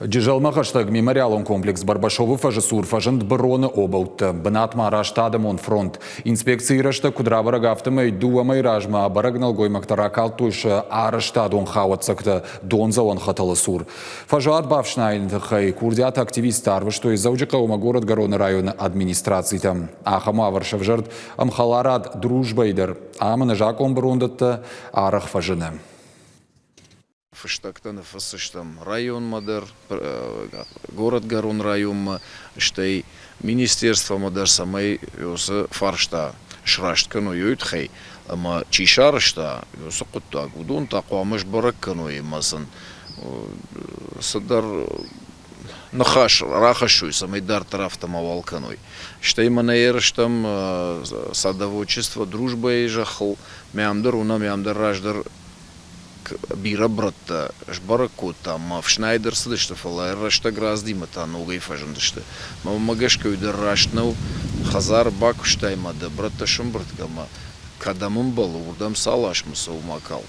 Джызӕлмӕ хӕстӕг мемориалон комплекс Барбашовы фӕзы цур фӕзынд быроны обӕуттӕ. Бынатмӕ арӕзт адӕмон фронт. Инспекцийы рӕстӕг куыд рабӕрӕг, афтӕмӕй дыууӕ мӕйы размӕ бӕрӕг нӕлгоймӕгтӕ ракалдтой сӕ арӕзтадон хауӕццӕгтӕ дондзӕуӕн хӕтӕлы цур. Фӕзуат бафснайыны тыххӕй курдиаты активисттӕ арвыстой Дзӕуджыхъӕумӕ горӕтгӕроны районы администрацитӕм. Ахӕм уавӕр сӕвзӕрд ӕмхӕларад Дружбӕйы дӕр. Ам ӕнӕзакъон бырондӕттӕ арӕх фӕзыны. Фыстӕгтӕ ныффысдзыстӕм районмӕ дӕр, горӕтгӕрон районмӕ, стӕй министерствомӕ дӕр, цӕмӕй уыцы фарста сраст кӕной уый тыххӕй. Ӕмӕ чи сарӕзта уыцы хъуыддаг, уыдон та хъуамӕ сбӕрӕг кӕной ӕмӕ сын цыдӕр ныхас рахӕссой, цӕмӕй дарддӕр афтӕ мауал кӕной. Стӕй мӕнӕ ерыстӕм садоводчество дружбӕйы зӕххыл, мӕ ам дӕр уынӕм, ам дӕр раздӕр бирӕ брӕттӕ сбӕрӕг кодтам, ма ӕфснайд ӕрцыдысты, фӕлӕ рӕстӕг раздимӕ та ногӕй фӕзындысты. Мӕнмӕ гӕсгӕ уый дӕр раст нӕу. Хӕдзары бакуыстай ма дӕ брӕттӕ сӕмбырд кӕ ӕмӕ кӕдӕм ӕмбӕлы, уырдӕм цал азмӕ цӕуы ма кал.